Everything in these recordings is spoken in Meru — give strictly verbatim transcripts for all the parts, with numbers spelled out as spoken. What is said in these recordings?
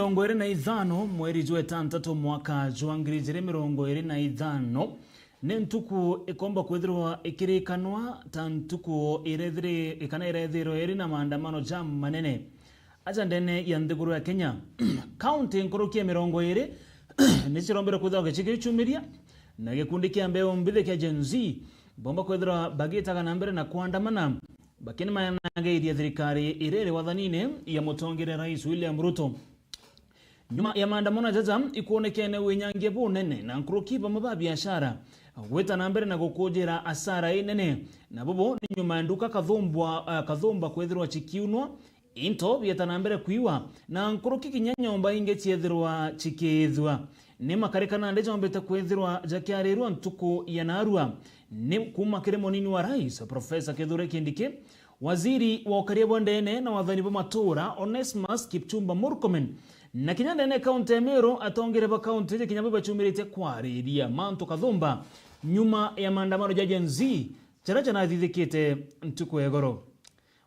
mirongo iri na ithano mweri jwa itantatu mwaka jwa ngiri ijiri mirongo iri na ithano ni ntuku ikomba kwithirwa ikirikanwa ta ntuku irethiri-, kana irethirwe iri na maandamano ja manene aja ndene ya nthiguru ya Kenya. Kaunti nkuruki ya mirongo iri ni cirombere kwithirwa gicikicumiria, na gikundi kia mbeu mbithi kia Gen Z bomba kwithirwa bagitaga na mbere na kuandamana bakinimanagairia thirikari iria iri wathanine ya mutongeria Rais William Ruto. Nyuma ya maandamano jaja ikwonekene winyangia bunene na nkuruki bamwe ba biashara gwita na mbere na gukujira asara inene, na bubu ni nyuma ya nduka kathumbwa, eh, kathumba kwithirwa cikiunwa, into bieta na mbere kwiwa, na nkuruki kinya nyomba ingi ciethirwa cikiithua. Ni makarika nandi jombite kwithirwa jakiarirwa ntuku ya narua ni kuma kiri munini wa rais, Profesa Kithure Kindiki, waziri wa ukaria bwa ndene na wathani bwa matura, Onesmus Kipchumba Murkomen, na kinya ndene kaunti ya Meru, atongere ba kaunti iji kinya bo bachumiritie kwariria mantu kathumba nyuma ya maandamano ja Gen Z jaria janathithikite ntuku ya igoro.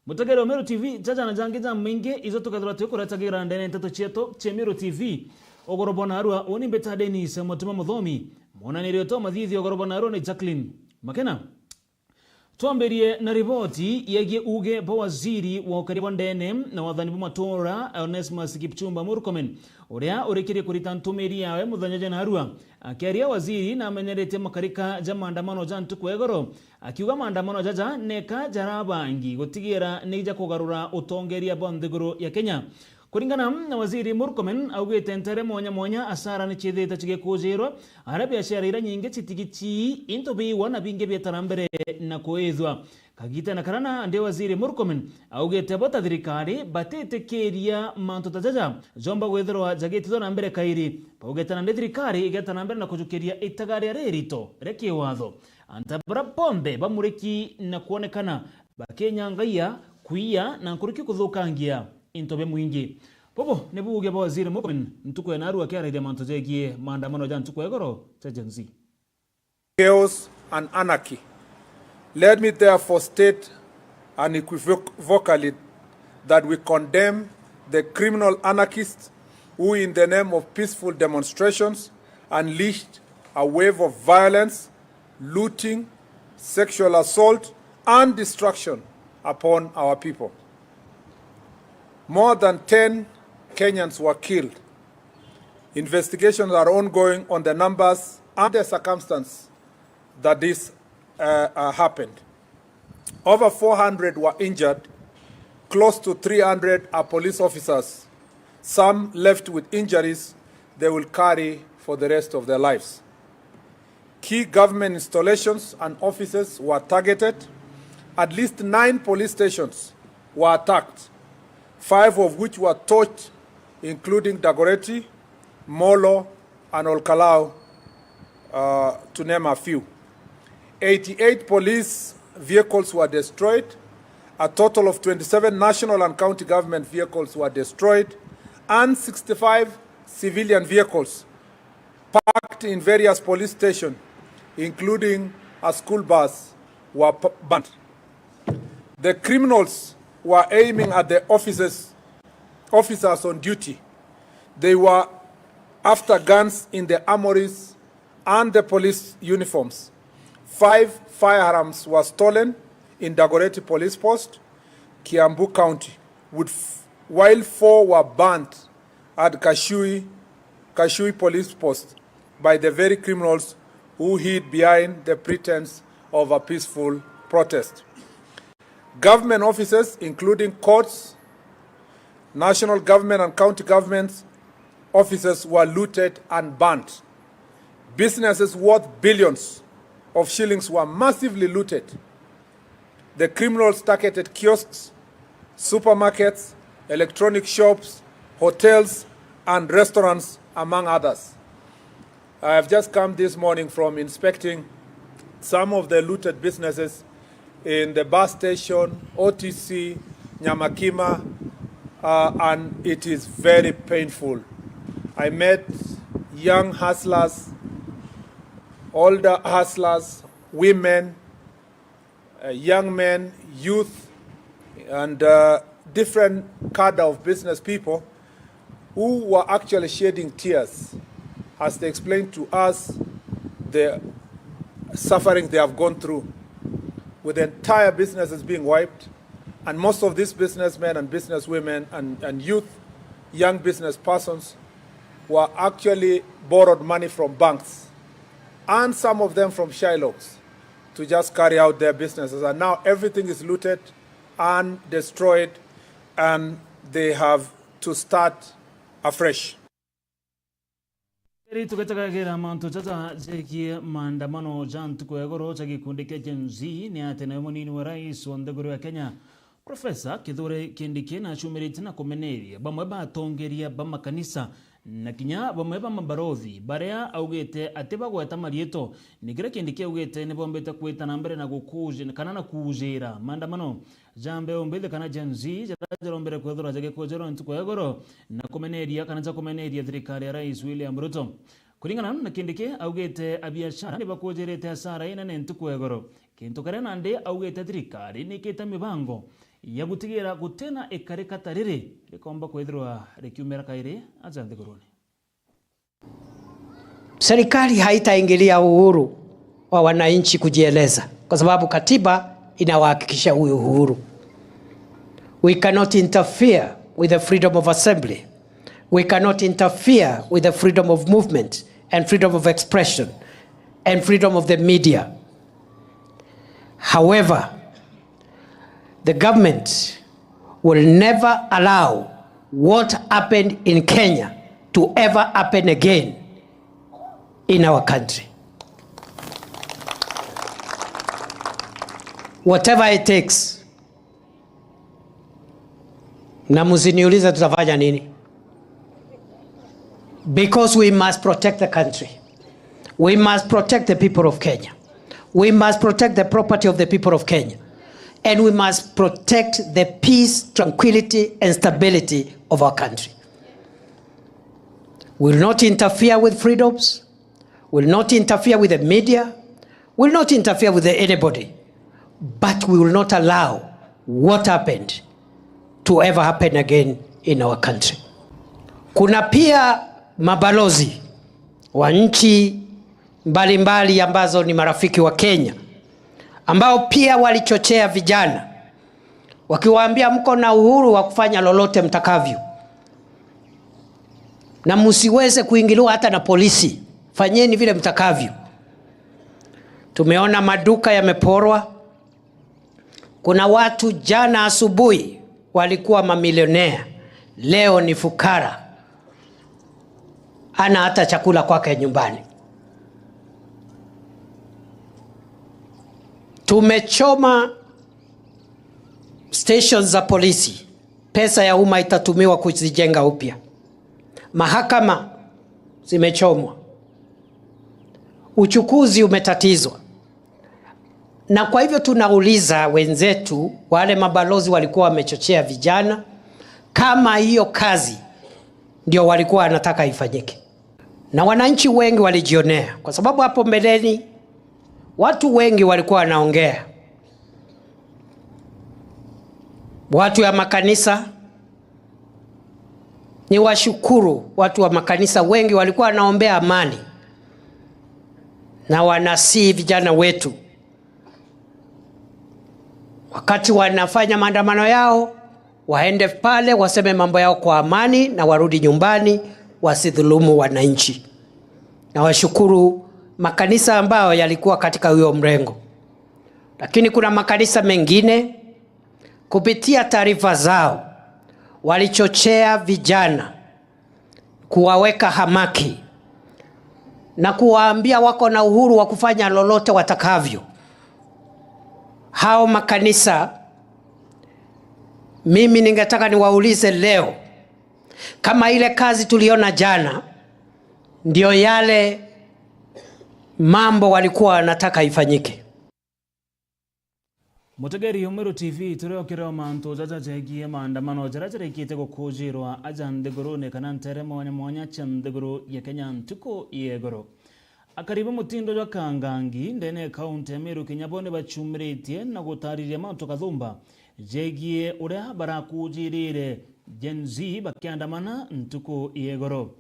Mutegeri wa Meru T V, jaja na jangi jamaingi ijo tukethirwa tukuretagira ndene nteto cietu cia Meru T V. Ugoro bwa narua, uni mbita Dennis Mutuma Muthomi, mwonanirie uto mathithio ugoro bwa narua ni Jacqueline Makena. Twambirie na riboti yegie uge bwa waziri wa ukaria bwa ndene na wathani bwa matura, Onesmus Kipchumba Murkomen, uria urikirie kurita ntumiri yawe muthenya jwa narua. Akiaria, waziri namenyeretie makarika ja maandamano ja ntuku ya igoro, akiuga maandamano jaja neka jarabangi gutigira ni ja kugarura utongeria bwa nthiguru ya Kenya. Kuringana na waziri Murkomen, augite ntere mwanya mwanya asara ni ciithite cigikujirwa, aria biashara iria nyingi citigiti into biiwa na bingi bieta na mbere na kuithua. Kagitene karia nandi waziri Murkomen augite bo ta thirikari batitikiria mantu ta jaja jomba gwithirwa jagitithwa na mbere kairi. Baugite nandi thirikari igeta na mbere na kujukiria itagaria ririto ria kiwatho. Antu baria bonthe bamuriki na kwonekana bakinyangaia, kwiya na nkuruki kuthukangia into bia mwingi. Bubu ni buuge bwa waziri Murkomen ntuku ya narua akiariria mantu jegie maandamano ja ntuku ya igoro ja Gen Z. Chaos and anarchy. Let me therefore state unequivocally that we condemn the criminal anarchists who, in the name of peaceful demonstrations, unleashed a wave of violence, looting, sexual assault, and destruction upon our people. More than ten Kenyans were killed. Investigations are ongoing on the numbers and the circumstance that this, uh, uh, happened. Over four hundred were injured. Close to three hundred are police officers. Some left with injuries they will carry for the rest of their lives. Key government installations and offices were targeted. At least nine police stations were attacked, five of which were torched, including Dagoretti, Molo, and Olkalau, uh, to name a few. Eighty-eight police vehicles were destroyed. A total of twenty-seven national and county government vehicles were destroyed, and sixty-five civilian vehicles parked in various police stations, including a school bus, were p-, burnt. The criminals were aiming at the officers, officers on duty. They were after guns in the armories and the police uniforms. Five firearms were stolen in Dagoretti Police Post, Kiambu County, with f-, while four were burnt at Kashui, Kashui Police Post by the very criminals who hid behind the pretense of a peaceful protest. Government offices, including courts, national government and county governments offices were looted and burnt. Businesses worth billions of shillings were massively looted. The criminals targeted kiosks, supermarkets, electronic shops, hotels, and restaurants, among others. I have just come this morning from inspecting some of the looted businesses in the bus station, O T C, Nyamakima, uh, and it is very painful. I met young hustlers, older hustlers, women, uh, young men, youth, and, uh, different cadre of business people who were actually shedding tears as they explained to us the suffering they have gone through, with entire businesses being wiped. And most of these businessmen and businesswomen and, and youth, young business persons, were actually borrowed money from banks, and some of them from Shylocks, to just carry out their businesses. And now everything is looted and destroyed, and they have to start afresh. Ri tugitagagira mantu jaja jegie maandamano ja ntuku ya igoro ja gikundi kia Gen Z, ni ati nawe munini wa rais wa nthiguru ya Kenya, Profesa Kithure Kindiki, nacumirite na kumeneria bamwe ba atongeria ba makanisa na kinya bamwe ba mabarothi baria augite ati bagweta marietwa, ni kiria Kindiki augite ni bombite kwita na mbere na gukuji-, kana na kuujira maandamano ja mbeu mbithi kana Gen Z, jaria jarombere kwithirwa jagikujerwa ntuku ya igoro, na kumeneria kana ja kumeneria thirikari ya Rais William Ruto. Kuringana na Kindiki, augite abiashara ni bakujirite hasara inene ntuku ya igoro, kintu kiria nandi augite thirikari ni ikite mibango ya gutigira gutina ikarika ta riri rikomba kwithirwa rikiumira kairi aja nthiguruni. Serikali haitaingilia uhuru wa wananchi kujieleza, kwa sababu katiba inawahakikisha huyo uhuru. We cannot interfere with the freedom of assembly. We cannot interfere with the freedom of movement and freedom of expression and freedom of the media. However, the government will never allow what happened in Kenya to ever happen again in our country. Whatever it takes, na msiniulize tutafanya nini, because we must protect the country. We must protect the people of Kenya. We must protect the property of the people of Kenya. And we must protect the peace, tranquility, and stability of our country. We will not interfere with freedoms. We will not interfere with the media. We will not interfere with anybody. But we will not allow what happened to ever happen again in our country. Kuna pia mabalozi wa nchi mbalimbali ambazo ni marafiki wa Kenya, ambao pia walichochea vijana, wakiwaambia, "Mko na uhuru wa kufanya lolote mtakavyo, na msiweze kuingiliwa hata na polisi, fanyeni vile mtakavyo." Tumeona maduka yameporwa. Kuna watu jana asubuhi walikuwa mamilionea, leo ni fukara, hana hata chakula kwake nyumbani. Tumechoma stations za polisi, pesa ya umma itatumiwa kuzijenga upya. Mahakama zimechomwa, uchukuzi umetatizwa. Na kwa hivyo tunauliza wenzetu, wale mabalozi walikuwa wamechochea vijana, kama hiyo kazi ndio walikuwa wanataka ifanyike. Na wananchi wengi walijionea, kwa sababu hapo mbeleni watu wengi walikuwa wanaongea, watu ya makanisa. Ni washukuru watu wa makanisa, wengi walikuwa wanaombea amani, na wanasihi vijana wetu, wakati wanafanya maandamano yao, waende pale waseme mambo yao kwa amani na warudi nyumbani, wasidhulumu wananchi. Na washukuru makanisa ambayo yalikuwa katika huyo mrengo. Lakini kuna makanisa mengine, kupitia taarifa zao, walichochea vijana, kuwaweka hamaki na kuwaambia wako na uhuru wa kufanya lolote watakavyo. Hao makanisa, mimi ningetaka niwaulize leo, kama ile kazi tuliona jana ndio yale mambo walikuwa wanataka ifanyike. Mutegeri Umeru T V, turiokire o mantu jaja jegie maandamano jaria jarikite gukujirwa aja nthigurune kana ntere mwanya mwanya cia nthiguru ya Kenya ntuku ya igoro. Akari ba mutindo jwa Kangangi ndene ya kaunti ya Meru kinya bo ni bachumiritie na gutariria mantu kathumba jegie uria barakujirire Gen Z bakiandamana ntuku ya igoro.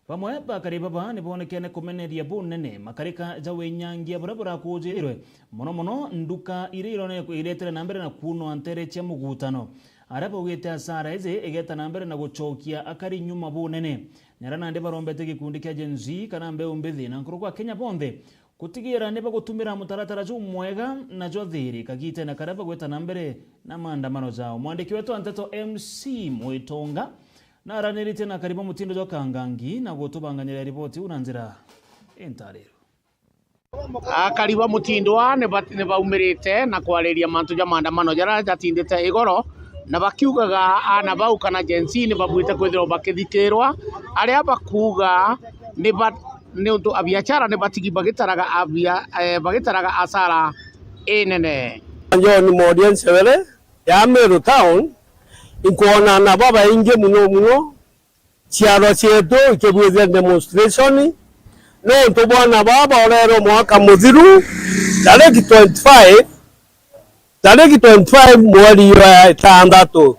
Bamwe bakari baba ni bonekene kumeneria bunene makarika ja winyangia buria burakujirirwe, mono mono nduka iria irone-, iretere na mbere na kuunwa ntere cia mugutano. Aria baugite asara iji igeta na mbere na gucokia akari nyuma bunene. Ni aria nandi barombete gikundi kia Gen Z kana mbeu mbithi na nkuruku Akenya bonthe gutigira ni bagutumira mutaratara jumwega na jwa thiri kagitene karia bagwita na mbere na maandamano jao. Mwandiki wetu wa nteto M C Mwitonga naraniritie na akari ba mutindo jwa Kangangi na gutubanganyiria riboti iu na njira intariro. Akari ba mutindo aa ni ba-, ni baumirite na kwariria mantu ja maandamano jaria jatindite igoro, na bakiugaga aana bau kana Gen Z ni babuite kwithirwa bakithikirwa, aria bakuuga ni ba-, niuntu abiashara ni batigi bagitaraga abia-, eh, bagitaraga asara inene. John Mworia Ncebere ya Meru Town, inkwona na babaingi muno muno ciaro cietu ikibwithia demonstration, nontu bwana baba orerwe mwaka muthiru, tariki twenty-five, tariki twenty-five mweri wa itandatu,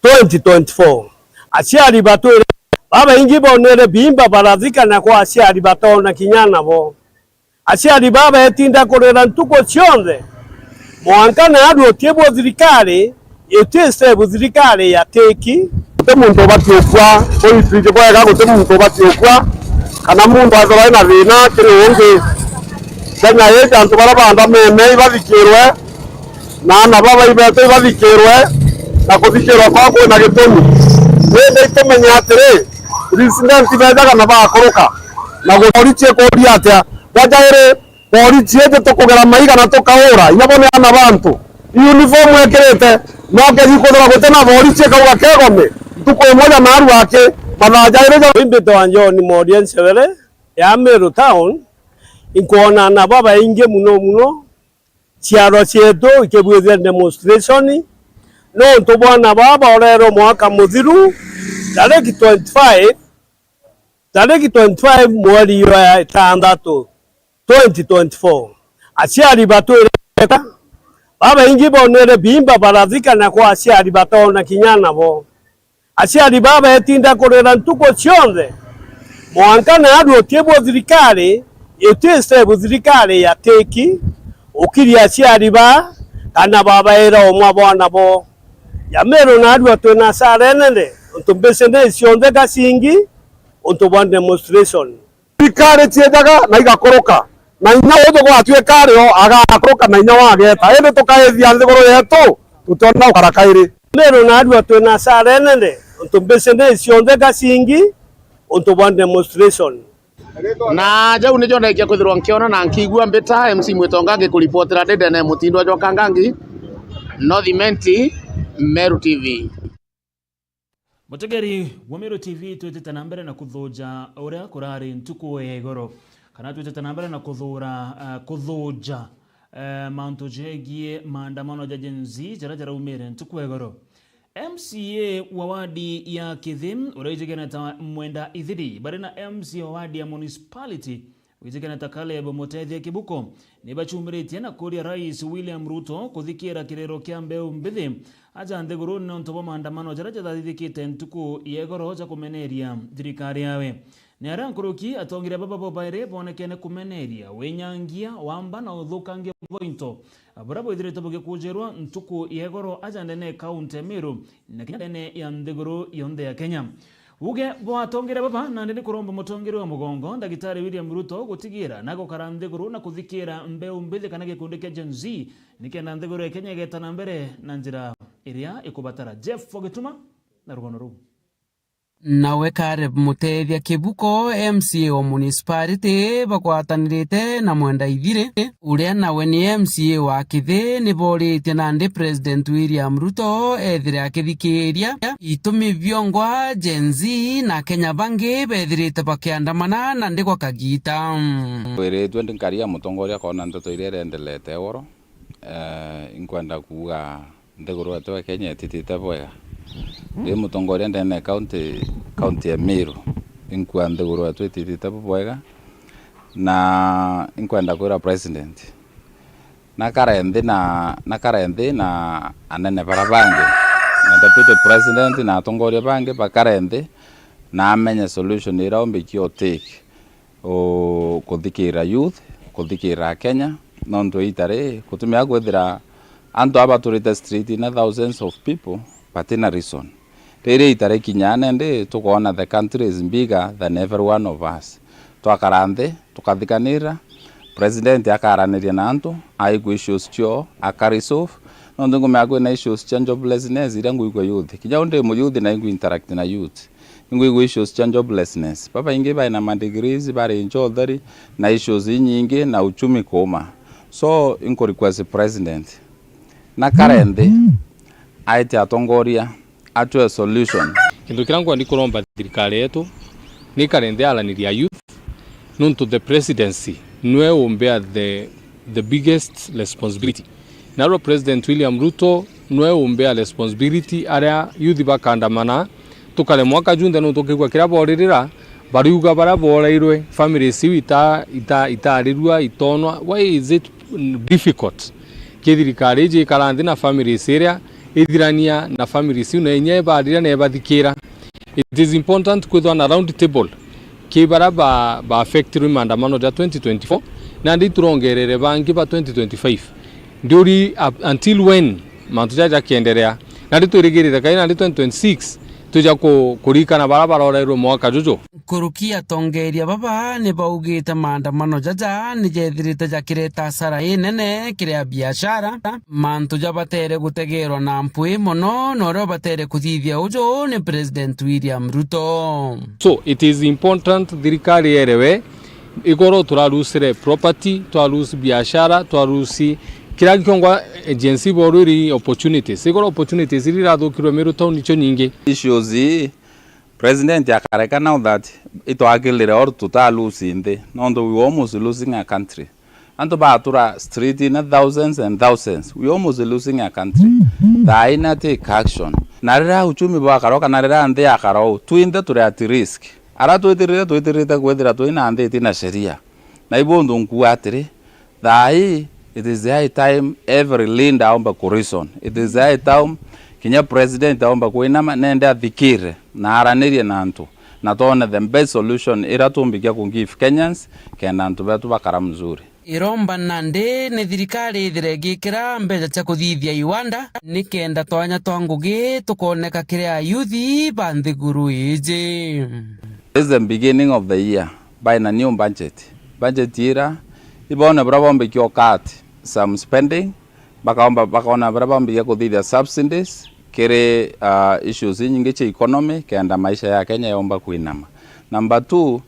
twenty twenty-four. Aciari batwire babaingi bonere bimba barathika na kwa aciari batona kinya nabo. Aciari baba etinda kurira ntuku cionthe, mwanka naarua utibwo thirikari, iti step thirikari ya tiki. Guti muntu ubati ukua, buitwiji bwega, guti muntu ubati ukua, kana muntu athirwa ena thina kiri ungi. Kenya iji antu baria baandamene ibathikirwe, na aana baba ibetu ibathikirwe, na kuthikirwa kwao kwina gitumi. Indi itumenye atiri, president bejaga na bakuruka, na gukori ciikuria atia? Bwa jairi, boriti iji tukugera maiga na tukaura, inya bo ni aana ba antu. I uniform ekirite, no kethi kwithirwa guti na boriti ikauga kegome, ntuku imwe ja naarua aki, mathaa jairi ja. Imbitwa John Mworia Ncebere ya Meru Town, inkwona na babaingi muno muno, ciaro cietu ikibwithia demonstration, nontu bwana baba orerwe mwaka muthiru, tariki twenty-five, tariki twenty-five mweri wa itandatu, twenty twenty-four. Aciari batwire babaingi bonere bimba barathika na kwa aciari batona kinya nabo. Aciari baba etinda kurira ntuku cionthe, mwanka naarua utibwo thirikari, iti step thirikari ya tiki, ukiria aciari ba, kana babaira umwe bwa nabo. Ya Meru naarua twina asara inene, untu business cionthe gacingi, untu bwa demonstration. Thirikari ciejaga na igakuruka, na inya uju gwatuika ari o agakuruka na inya wageta, indi tukaithia nthiguru yetu, tutiona gukara kairi. Meru naarua twina asara inene, untu business cionthe gacingi, untu bwa demonstration. Na jau nijo ndaikia kwithirwa nkiona na nkiigua mbita M C Mwitonga ngikuripotera ndi ndene mutindo jwa Kangangi, North Imenti, Meru T V. Mutegeri wa Meru T V, twitite na mbere na kuthuja uria kurari ntuku ya igoro, kana twitite na mbere na kuthura, eh, kuthuja, eh, mantu jegie maandamano ja Gen Z jaria jaraumire ntuku ya igoro. M C A wa wadi ya Kithi, uria wijikene ta Mwenda Ithiri, bari na M C A wa wadi ya municipality, wijikene ta Caleb Mutethia Kibuko, ni bachumiritie na kuria Rais William Ruto kuthikira kiriro kia mbeu mbithi aja nthiguruni nontu bwa maandamano jaria jathathithikite ntuku ya igoro ja kumeneria thirikari yawe. Ni aria nkuruki atongeria baba bobairi bonekene kumeneria winyangia, wamba na uthukangia bwa into buria bwithirite bugikujirwa ntuku ya igoro aja ndene ya kaunti ya Meru na kinya ndene ya nthiguru yonthe ya Kenya. Uge bwa atongeria baba nandi ni kuromba mutongeria wa mugongo, Ndagitari William Ruto, gutigira na gukara nthiguru na kuthikira mbeu mbithi kana gikundi kia Gen Z, nikenda nthiguru ya Kenya igeta na mbere na njira iria ikubatara. Jeff Ogituma na rugono ruu. Nawe Caleb Mutethia Kibuko, M C A wa municipality, bagwatanirite na Mwenda Ithire, uria nawe ni M C A wa Kithi, ni boritie nandi President William Ruto ethire akithikiria itumi biongwa Gen Z na Akenya bangi bethirite bakiandamana nandi gwa kagiita. Wiritue ndi nkari ya mutongoria kona nteto iria irendelete igoro, eh, inkwenda kuuga nthiguru yetu ya Kenya ititite bwega. Ndi mutongoria ndene ya county, county ya Meru, inkua nthiguru yetu ititite bwega, na inkwenda kwira president nakare nthi na, nakare nthi na anene bara bangi, na Deputy President na atongoria bangi bakare nthi na amenye solution iria umbikia utake u-, kuthikira youth, kuthikira Kenya, nontu iita ri gutumia kwithira antu aba baturite street na thousands of people batina reason. Riria iita rikinya nandi tukoona the country is bigger than every one of us. Twakara nthi, tukathikanira, president akaraniria na antu, aikwa issues cio, akaresolve. Nontu ngumenya kwina issues cia joblessness iria ngwigua youth. Kinya u ndi mu youth na ingwi interact na youth. Ingwigua issues cia joblessness. Babaingi baina ma degrees, bari nchotheri, na issues inyingi, na uchumi kuuma. So, inkurequest president, na kare nthi, aite atongoria, atwe solution. Kintu kiria nkwendi kuromba thirikari yetu, ni ikare nthi araniria youth, nontu the presidency nwe umbea the, the biggest responsibility. Narua President William Ruto nwe umbea responsibility aria youth bakandamana, tukare mwaka junthe nontu ukigua kiria boririra, bariuga baria borairwe, families iu ita-, ita-, itarirua, itonwa. Why is it difficult ki thirikari iji ikara nthi na families iria ithirania na families iu na inya ibarira na ibathikira? It is important kwithwa na round table ki baria ba, ba affectirwe maandamano ja twenty twenty-four, nandi turongerere bangi ba twenty twenty-five. Ndiuri up until when mantu jaja jakienderea? Nandi twirigirire kai nandi twenty twenty-six tuja ku-, kurikana baria barorairwe mwaka juju. Nkuruki atongeria baba ni baugite maandamano jaja ni jethirite jakireta asara inene kiri abiashara, mantu jabatere gutegerwa na mpwi mono, na uria ubatere kuthithia uju ni President William Ruto. So it is important thirikari yerewe, igoro turalusire property, twaluse biashara, twaluse kira kiongwa, agency borwiri opportunities. Igoro opportunities iria irathukirwe Meru town nicio nyingi. Issues ii, President akareka now that itwakirire or tutalusi nthi, nontu we almost losing a country. Antu batura street na thousands and thousands, we almost losing a country. Thaa ina take action. Na riria uchumi bwakara u, kana riria nthi yakara u, twinthe turi at risk. Ara twitirire, twitirite kwithira twina nthi itina sheria. Na ibu untu nkuuga atiri, thaa ii, it is high time every leader aumbe ku reason. It is high time kinya president aumbe kwinama, nende athikire na aranirie na antu, na twone the best solution iria tumbikia ku give Kenyans, kenda antu betu bakara mzuri. Iromba nandi ni thirikari ithire igikira mbeca cia kuthithia iwanda, ni kenda twanya twa ngugi tukoneka kiri ayuthi ba nthiguru iji. This is the beginning of the year. By na new budget. Budget ira, ibone buria bombikia cut some spending, bakaomba, bakona buria bombikia kuthithia subsidies kiri, ah, issues inyingi cia economy, kenda maisha ya Kenya yomba kwinama. Number two,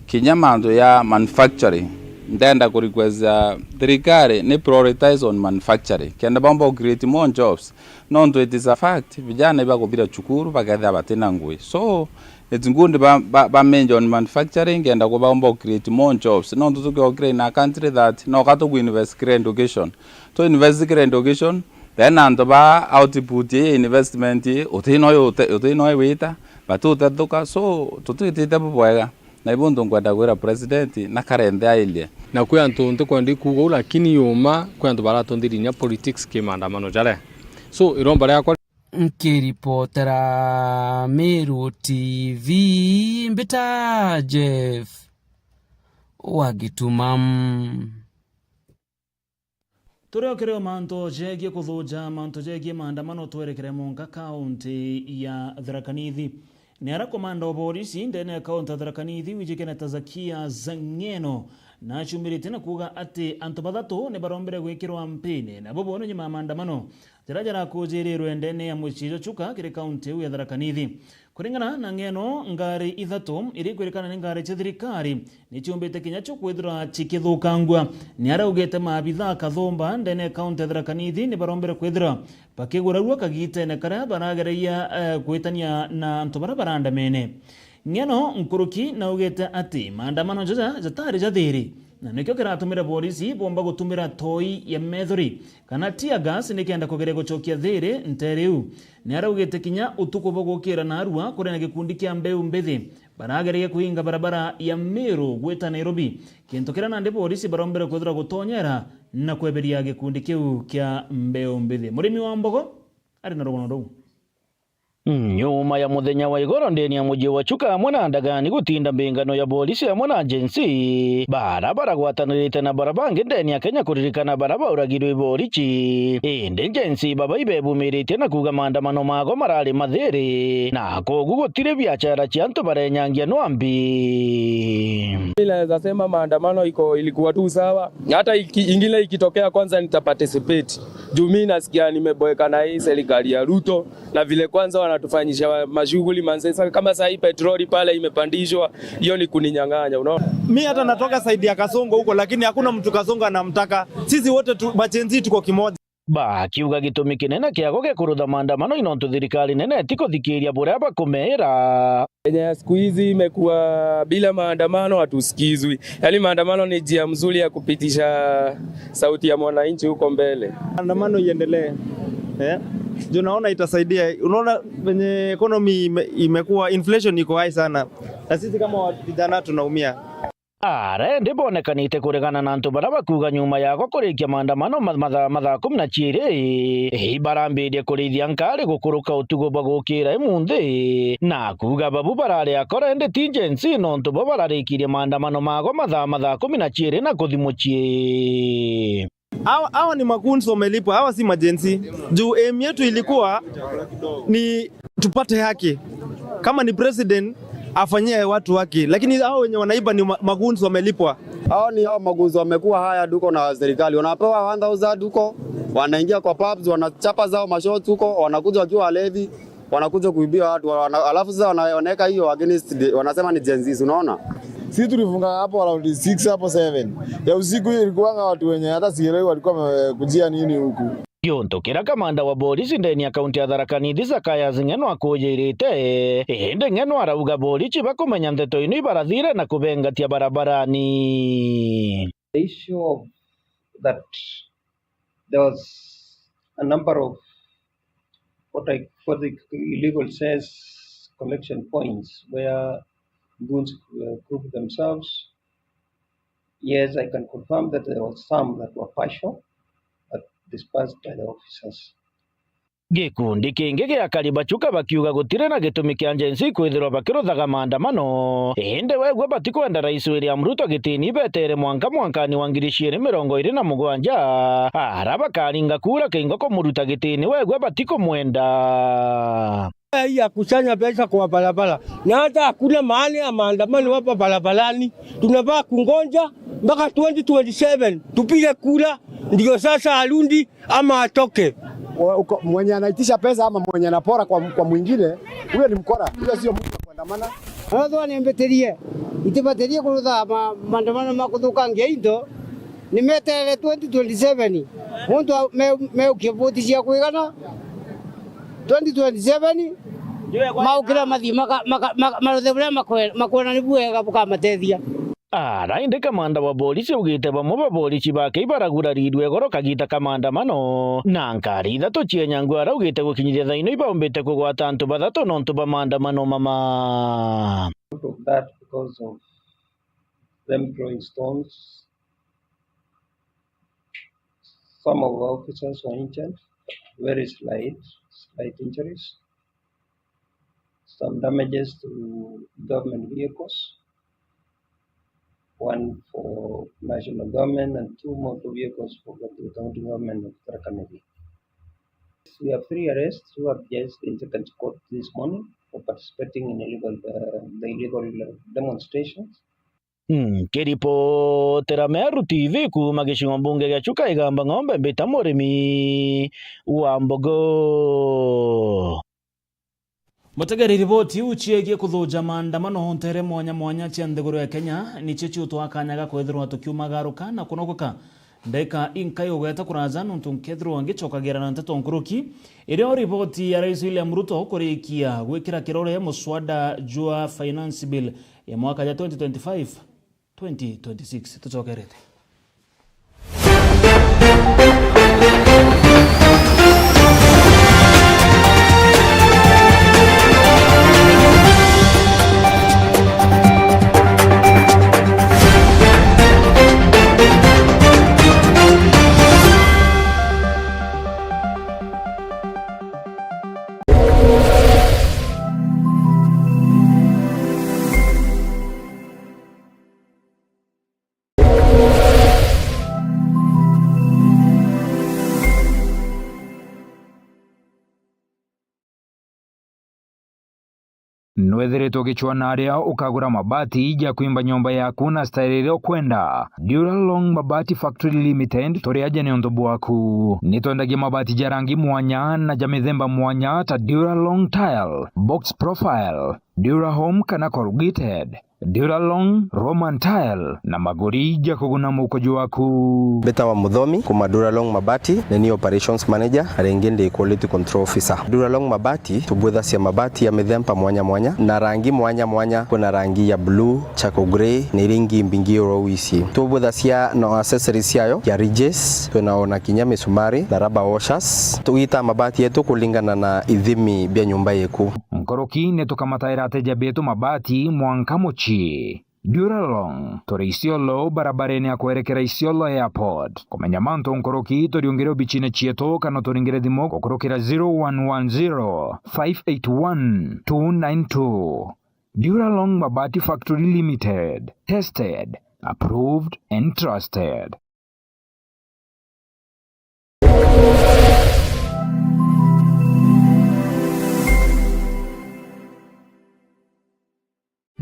kinya mantu ya manufacturing, ndenda ku request, ah, thirikari ni prioritize on manufacturing, kenda bomba ku create more jobs. Nontu it is a fact, vijana ibakuthira cukuru, bakethira batina ngui. So, it's good ba, ba, ba major on manufacturing, kenda kubaomba ku create more jobs. Nontu tukiokire in a country that, no ka tuku invest kiri education. Tu invest kiri education, then antu ba output ya investment, utina uyu ute-, utina uyu wita, but utethuka. So, tutwitite bubwega. Na ibu untu nkwenda kwira president, na kare nthi airie. Na kwi antu ntikwenda ikuuga uu, lakini yuma kwi antu baratonthiri inya politics ki maandamano jaria. So, iromba riakwa. Nkiripotera Meru T V, mbita Jeff wa Gituma. Turi o kiri o mantu jegie kuthuja, mantu jegie maandamano, twerekere mwanka kaunti ya Tharaka Nithi. Ni ara komanda o borisi ndene ya kaunti ya Tharaka Nithi wijikene ta Zakia Zang'eno, nacumirite na kuuga ati antu bathatu ni barombere gwikirwa mpini, na bubu ni nyuma ya maandamano jaria jarakujirirwe ndene ya mucii jwa Chuka kiri kaunti iu ya Tharaka Nithi. Kuringana na Ng'eno, ngari ithatu iria ikwirikana ni ngari cia thirikari ni ciumbite kinya cio kwithirwa cikithukangua. Ni araugite maabitha a Kathumba ndene ya kaunti ya Tharaka Nithi ni barombere kwithirwa bakigurarua kagitene karia baragereria, eh, gwitania na antu baria barandamene. Ng'eno nkuruki naugite ati maandamano jaja jatari ja thiri, na nikio kiratumire borisi bomba gutumira toi ya methori kana tear gas nikenda kugeria gucokia thiri ntere iu. Ni araugite kinya utuku bwa gukira narua kuri na gikundi kia mbeu mbithi baragereria kuinga barabara ya Meru gwita Nairobi, kintu kiria nandi borisi barombere kwithirwa gutonyera na kweberia gikundi kiu kia mbeu mbithi. Murimi wa mbogo ari na rugono ruu. Nyuma ya muthenya wa igoro ndeni ya muji wa Chuka amwe na Ndagani gutinda mbingano ya borisi amwe na Gen Z, bara baragwatanirite na bara bangi ndeni ya Kenya kuririkana bara bauragirwe i borisi. Indi Gen Z baba ibebumiritie na kuuga maandamano mago marari mathiri, na kogu gutiri biachara cia antu barenyangia nwambi. Mimi naweza sema maandamano iko, ilikuwa tu sawa. Hata iki-, ingine ikitokea, kwanza nita participate. Juu mimi nasikia nimeboeka na hii serikali ya Ruto, na vile kwanza wanatufanyisha mashughuli manze. Sa-, kama saa hii petroli pale imepandishwa, hiyo ni kuninyang'anya, unaona? Mi hata natoka side ya Kasongo huko, lakini hakuna mtu Kasongo anamtaka. Sisi wote tu, ma Gen Z tuko kimoja. Bakiuga gitumi kinene kiago gia kurutha maandamano ni nontu thirikari nene itikuthikiria buria bakumeera. Kenya ya siku hizi imekuwa bila maandamano hatusikizwi. Yaani maandamano ni njia mzuri ya kupitisha sauti ya mwananchi huko mbele. Maandamano iendelee. Eh? Juu naona itasaidia. Unaona venye economy ime-, imekuwa, inflation iko high sana. Na sisi kama wa-, vijana tunaumia. Ara indi bonekanite kuregana na antu baria bakuuga nyuma yago kurikia maandamano ma-, mathaa, mathaa kumi na ciiri, ibarambirie kurithia nkari gukuruka utugo bwa gukira imunthi, na kuuga babu barari akora indi ti Gen Z nontu bo bararikirie maandamano mago mathaa, mathaa kumi na ciiri na kuthi mucii. Hawa, hawa ni magoons wamelipwa, hawa si ma Gen Z. Juu aim yetu ilikuwa ni tupate haki. Kama ni president, afanyie watu haki. Lakini hao wenye wanaiba ni ma-, magoons wamelipwa. Hao ni hao magoons wamekuwa hired huko na serikali. Wanapewa one thousand huko, wanaingia kwa pubs, wanachapa zao mashots huko, wanakuja wakiwa walevi. Wanakuja kuibia watu, wana-, alafu sasa wana-, wanaweka hiyo against the, wanasema ni Gen Z, unaona? Sisi tulifunga hapo around six hapo seven ya usiku, hiyo ilikuwanga watu wenye hata sielewi walikuwa wamekujia nini huku. Giuntu kiria kamanda wa borisi ndeni ya kaunti ya Tharaka Nithi Zacharias Ng'eno akujirite, indi Ng'eno arauga borisi bakumenya nteto ino ibarathire na kubengatia barabarani. The issue of that there was a number of what I, what the illegal says collection points where goons, uh, group themselves. Yes, I can confirm that there was some that were partial, but dispersed by the officers. Gikundi kingi gia akari ba Chuka bakiuga gutiri na gitumi kia Gen Z kwithirwa bakiruthaga maandamano, indi wegua batikwenda Rais William Ruto gitini betere mwanka mwankani wa ngiri ciiri mirongo iri na mugwanja, ara bakaringa kura kingo kumuruta gitini wegua batikumwenda. Hii ya kuchanya pesa kwa barabara, na hata hakuna maana ya maandamano hapa barabarani. Tunafaa kungoja mpaka twenty twenty-seven tupige kura, ndio sasa arundi ama atoke. Wa-, uko-, mwenye anaitisha pesa ama mwenye anapora kwa, kwa mwingine, huyo ni mkora. Huyo sio mtu wa kuandamana. Arathwa ni mbetirie, itibatirie kurutha ma-, maandamano ma kuthukangia into, ni meterere twenty twenty-seven. Muntu a-, me-, meukie voti cia kwigana, twenty twenty-seven, maukira mathii maka-, maka-, maka-, maruthe buria makwe-, makwona ni bwega bukamatethia. Ara indi kamanda wa borisi augite bamwe ba borisi bake ibaragurarirue goro kagita ka maandamano, na nkari ithatu cia Nyangwara augite gukinyithia thaino ibaumbite kugwata antu bathatu nontu ba maandamano mama. Out of that, because of them throwing stones, some of our officers were injured, very slight, slight injuries. Some damages to government vehicles, one for national government and two motor vehicles for the county government of Tharaka Nithi. We have three arrests who have just been taken to court this morning for participating in illegal, uh, the illegal, uh, demonstrations. Nkiripotera Meru T V kuuma gicigo mbunge gia Chuka Igamba Ng'ombe, mbita murimi wa mbogo. Mutegeri, riboti iu ciegie kuthuja maandamano ntere mwanya mwanya cia nthiguru ya Kenya nicio ciutwaa kanya ga kwithirwa tukiumagaruka na kunogweka. Ndeka inkai ugweta kuraja nontu nkethirwa ngicokagira na nteto nkuruki, irio riboti ya Rais William Ruto kurikia gwikira kirore muswada jwa Finance Bill ya mwaka ja twenty twenty-five twenty twenty-six. Tucokerete. nwethiritwe ugicwaa na aria ukagura mabati ja kwimba nyomba yaku na style iria ukwenda. Duralong Mabati Factory Limited, turi aja niuntu bwaku. Nitwendagia mabati ja rangi mwanya na ja mithemba mwanya ta Duralong Tile, Box Profile, Durahome kana Corrugated, Duralong, Roman Tile na maguri ja kuguna mukuju waku. Mbitawa Muthomi kuma Duralong Mabati, ni ni operations manager, na ringi ndi quality control officer. Duralong Mabati, tubwithacia mabati ya mithemba mwanya mwanya na rangi mwanya mwanya. Kwina rangi ya blue, charcoal grey, na iria ingi mbingi oro ici. Tubwithacia na accessories ciayo ya ridges, twina ona kinya misumari na rubber washers. Tugitaa mabati yetu kulingana na ithimi bia nyumba yeku. Nkuruki ni tukamataira ateja betu mabati mwanka mucii. Duralong, turi Isiolo, barabarene ya kwerekera Isiolo Airport. Kumenya mantu nkuruki, turiungire obicine cietu kana turingire thimu gukurukira zero one one zero, five eight one, two nine two. Duralong Mabati Factory Limited. Tested, approved and trusted.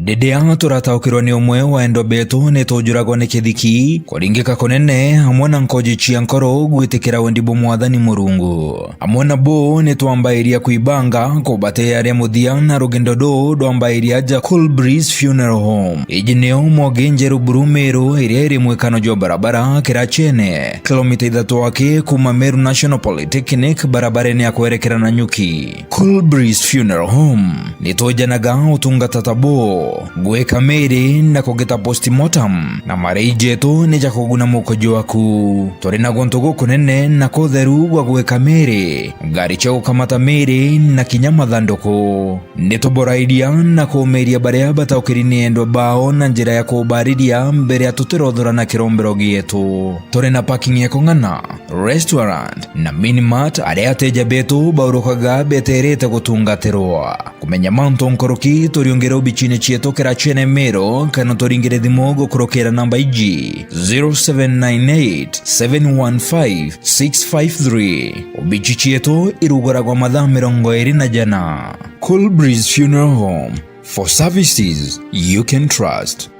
Riria turataukirwa ni umwe wa endwa betu, ni tujuragwa ni kithiki, kuringika kunene, amwe na nkoji cia nkoro gwitikira wendi bwa Mwathani Murungu. Amwe na bo ni twambairia kwibanga kubatia ria muthia, na rugendo ruu rwambairia aja Cool Breeze Funeral Home. Iji nio Mwogi Njeru Buru Meru, iria iri mwikano jwa barabara Kirachene, kilomita ithatu aki kuma Meru National Polytechnic, barabarene ya kwerekera Nanyuki. Cool Breeze Funeral Home, ni twejanaga utungata ta buu, gwika miri na kugita postmortem, na marei jetu ni ja kuguna mukuju waku. Turi na guntu gukunene na kutheru gwa gwika miri, ngari cia gukamata miri na kinya mathanduku. Ni tuborairia na kuumiria baria bataukiri ni endwa bao na njira ya kubariria mbere ya tutirothora na kirombero gietu. Turi na parking ya kung'ana, restaurant na minimart aria ateja betu baurukaga beterete gutungatirwa. Kumenya mantu nkuruki, turiungire obicine cietu Kirachene Meru, kana turingire thimu gukurukira namba iji, zero seven nine eight, seven one five, six five three. Obici cietu iruguragwa mathaa mirongo iri na jana. Cool Breeze Funeral Home, for services you can trust.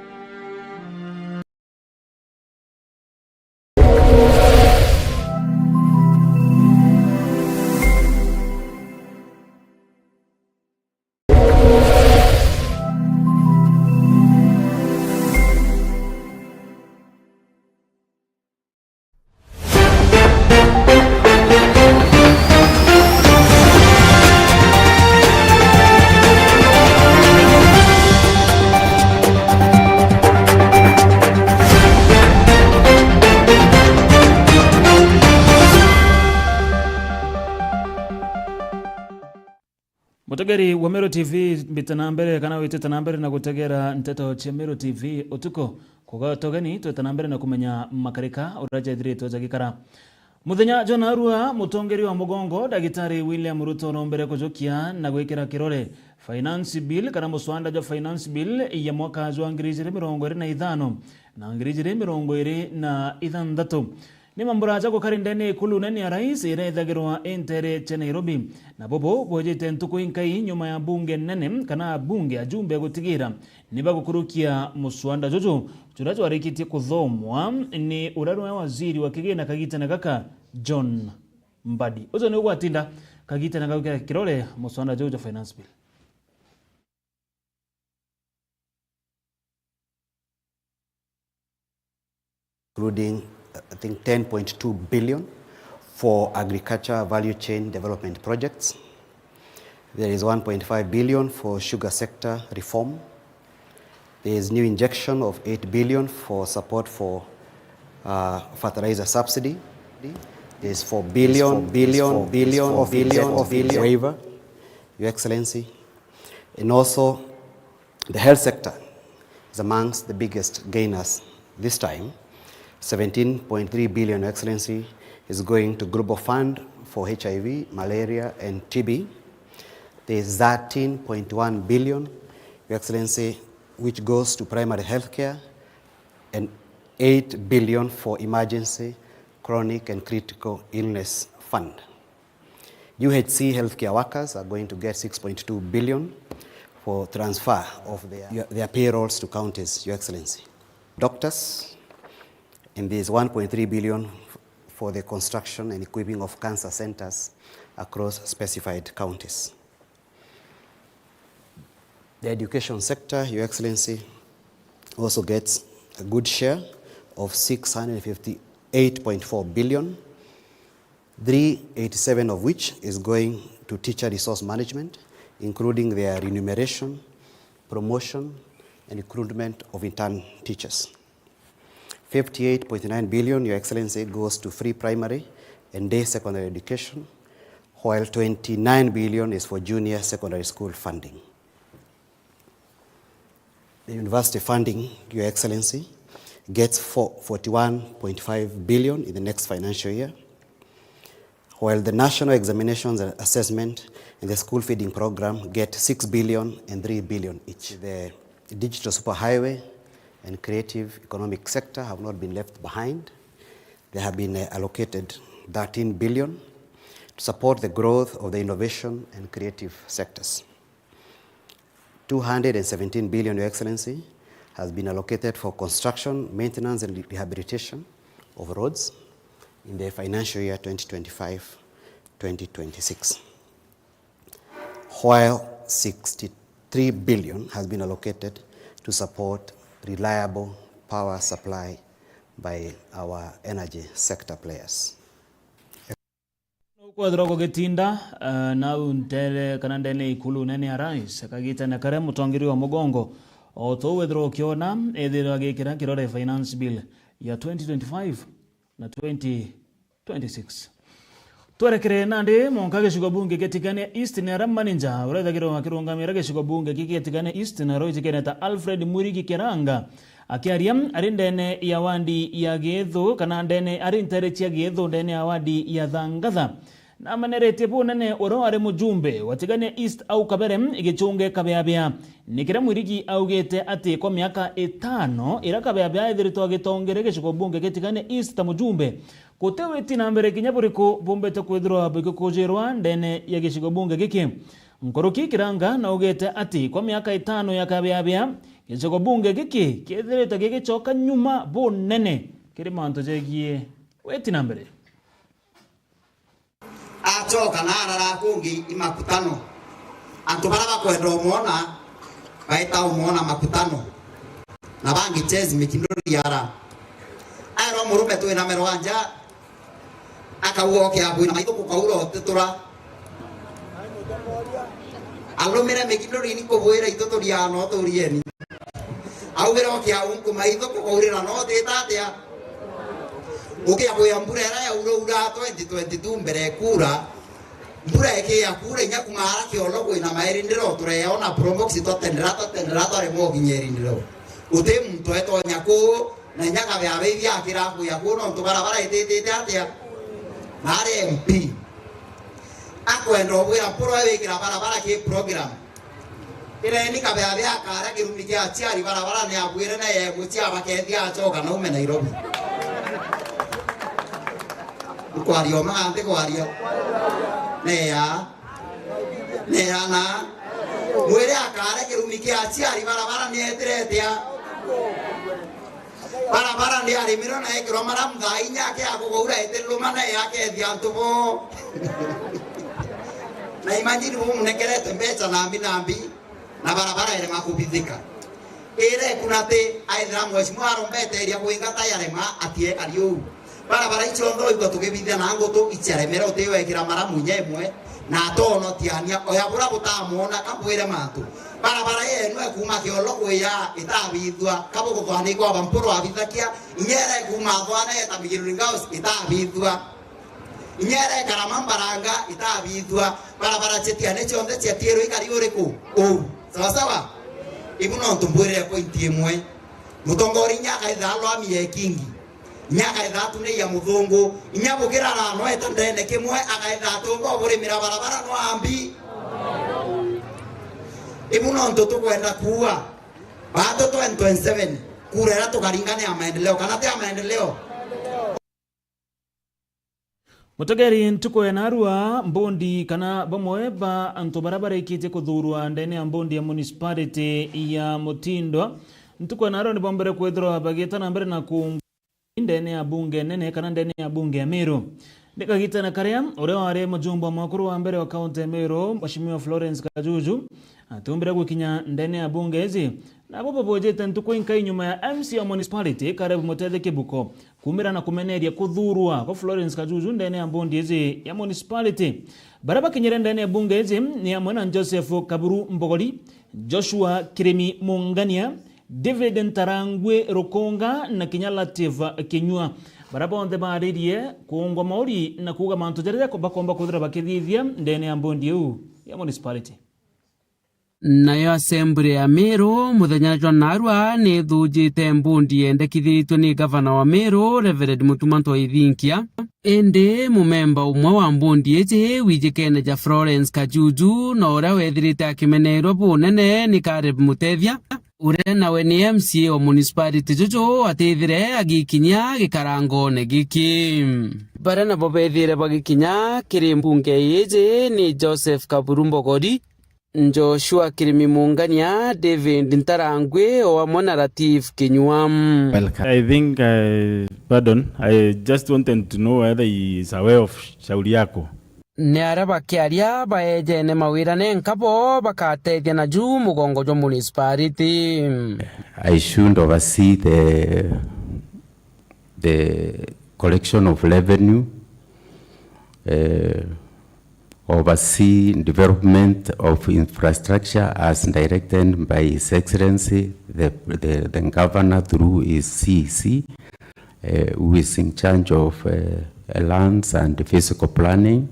Mutegeri wa Meru T V, mbite na mbere kana witite na mbere na gutegera nteto cia Meru T V utuku. Kuga tugeni, twite na mbere na kumenya makarika uria jethiritwe jagikara. Muthenya jwa narua, mutongeria wa mugongo, Dagitari William Ruto, arombere kujukia na gwikira kirore Finance Bill kana muswanda jwa Finance Bill ya mwaka jwa ngiri ijiri mirongo iri na ithano na ngiri ijiri mirongo iri na ithanthatu. Ni mambura ja gukari ndene ikulu nene ya rais iria ithagirwa intere cia Nairobi, na bubu bwejite ntuku inkai nyuma ya bunge nene kana bunge, ajumbe gutigira ni bagukurukia muswanda juju juria jwarikitie kuthomwa ni uria nwe waziri wa kigina kagitene gaka, John Mbadi. Uju ni ugwatinda kagitene gaka gwikira kirore muswanda juju jwa Finance Bill. Including, I think, ten point two billion for agriculture value chain development projects. There is one point five billion for sugar sector reform. There is new injection of eight billion for support for, uh, fertilizer subsidy. There is four billion, billion, billion, billion waiver, Your Excellency. And also, the health sector is amongst the biggest gainers this time. Seventeen point three billion, Your Excellency, is going to Global Fund for H I V, malaria, and T B. There is thirteen point one billion, Your Excellency, which goes to primary healthcare, and eight billion for emergency, chronic, and critical illness fund. U H C healthcare workers are going to get six point two billion for transfer of their, their payrolls to counties, Your Excellency. Doctors, and there is one point three billion for the construction and equipping of cancer centers across specified counties. The education sector, Your Excellency, also gets a good share of six hundred fifty-eight point four billion, three eighty-seven of which is going to teacher resource management, including their remuneration, promotion, and recruitment of intern teachers. Fifty-eight point nine billion, Your Excellency, goes to free primary and day secondary education, while twenty-nine billion is for junior secondary school funding. The university funding, Your Excellency, gets four, forty-one point five billion in the next financial year, while the national examinations and assessment and the school feeding program get six billion and three billion each. The digital superhighway and creative economic sector have not been left behind. They have been, uh, allocated thirteen billion to support the growth of the innovation and creative sectors. Two hundred and seventeen billion, Your Excellency, has been allocated for construction, maintenance and rehabilitation of roads in the financial year twenty twenty-five twenty twenty-six, while sixty-three billion has been allocated to support reliable power supply by our energy sector players. Kwethirwa gugitinda, eh, nau ntere kana ndene ya ikulu nene ya rais, kagitene karia mutongeria wa mugongo, o tou wethirwa ukiona, ethirwa agikira kirore finance bill ya twenty twenty-five na twenty twenty-six. Twerekere nandi, monka gicigo bunge gia Tigania East ni aria manager uria ethagirwa akirungamira gicigo bunge giki gia Tigania East na roitikene ta Alfred Mwirigi Kiranga, akiaria ari ndene ya wadi ya Giithu, kana ndene, ari ntere cia Giithu ndene ya wadi ya Thangatha, nameneretie bunene uria wari mujumbe wa Tigania East au kabere, Gichunge Kabeabea. Ni kiria Mwirigi augite ati kwa miaka itano iria Kabeabea ethiritwe agitongere gicigo bunge gia Tigania East ta mujumbe, guti witi na mbere kinya buriku bumbite kwithirwa bugikujirwa ndene ya gicigo bunge giki. Nkuruki Kiranga naugite ati kwa miaka itano ya Kabeabea, gicigo bunge giki kiethirite gigicoka nyuma bunene kiri mantu jegie witi na mbere. Acoka na arara kungi i makutano. Antu bara bakwenda umwona, baita umwona makutano. Na bangi chezi mikinduri ara. Aerwa murume twina mero anja, akauga oke abwina maitho kukaura otitura. Arumire mikinduri ni kubwira itu turiana uturieni. Augire oke au nkumaitho kukaurira no utita atia? Ukia kwia mbura ira yaura ura twenty twenty-two mbere ekura, mbura ikia kura inya kuma ara kiolo kwina mairindiro tureona probox twatendera twatendera twaremwa ukinya irindiro. Uti muntu etonya kuu na inya Kabeabea akira kuya kuu nontu barabara ititite atia? Na ari M P akwenda ubwira mpurwa wikira barabara ki program. Ireni Kabeabea akaara kirumi kia aciari barabarani abwire na ye mucii abakethia acoka naume Nairobi. Nkwaria uma kana ntikwaria? Neya. Neya na. Mwire akaare kirumi kia aciari barabarani etire atia? Barabara ndiarimirwe na ekirwa maramu thaa inya akiaga kugaura itiriruma na yakethia antu bo. Na imagine bumunekerete mbeca nambi nambi na barabara irema kubithika. Ire kuna ati aithira mheshimiwa arombete iria kuingata yarema atiekari uu. Barabara icio ntho igwa tugibithia na ngutu iciaremera utiwekira maramu inya imwe. Na atonotiania oya bura butamwona. Kambwire mantu, barabara yenu ekuma kiolo kuya itabithua, kabuguthwanikwa aba mpuru abithakia, inyera ekuma thwana eta Migiruri Ngaus itabithua, inyera ekarama mbaranga itabithua, barabara citiane cionthe ciatiirwe ikari uriku? Uu. Sawa sawa. Ibu nontu mbwirire pointi imwe, mutongoria inya akaitha alwami ya ikingi. Inya akaitha atuneia muthungu, inya bukirara no eta ndene kimwe, akaitha atumba uburimira barabara no ambi. Ibu nontu tukwenda kuua. Batu twenty twenty-seven, kura ira tukaringa ni ya maendeleo, kana ti ya maendeleo? Mutegeri, ntuku ya narua, mbondi kana bamwe ba antu baria barikitie kuthuurwa ndene ya mbondi ya municipality ya Mutindwa, ntuku ya narua nibombere kwithirwa bagiita na mbere na kuungwa ndene ya bunge nene kana ndene ya bunge ya Meru. Ni kagitene karia uria wari mujumbe wa mwakuru wa mbere wa kaunti ya Meru, Mheshimiwa Florence Kajuju, atumbire gukinya ndene ya bunge iji, nabo babujite ntuku inkai nyuma ya M C A wa municipality, Caleb Mutethi Kibuko, kumira na kumeneria kuthuurwa kwa Florence Kajuju ndene ya mbondi iji ya municipality. Baria bakinyire ndene ya bunge iji ni amwe na Joseph Kaburu Mbogori, Joshua Kirimi Mungania, David Ntarangwi Rukunga na kinya Latif Kinyua, baria bonthe baaririe kuungwa mauri na kuuga mantu jaria bakomba kwithira bakithithia ndene ya mbondi iu ya municipality. Nayo Assembly ya Meru muthenya jwa narua ni ithujite mbondi yendekithitue ni gavana wa Meru, Reverend Mutuma M'Ethingia. Indi mumemba umwe wa mbondi iji wijikene ja Florence Kajuju, na uria wethirite akimeneerwa bunene ni Caleb Mutethia, uria nawe ni M C A wa municipality juju, atithire agikinya gikarangone giki. Baria nabo bethire bagikinya kiri mbunge iji ni Joseph Kaburu Mbogori, Joshua Kirimi Mungania, David Ntarangwi, o amwe na Latif Kinyua. Welcome. I think, uh, pardon, I just wanted to know whether he is aware of shauri yako. Ni aria bakiaria baejene mawira nenka bo bakatethia naju mugongo jwa municipality. I should oversee the the collection of revenue, eh, oversee development of infrastructure as directed by His Excellency the, the, the Governor through his C E C, eh, who is in charge of, eh, lands and physical planning.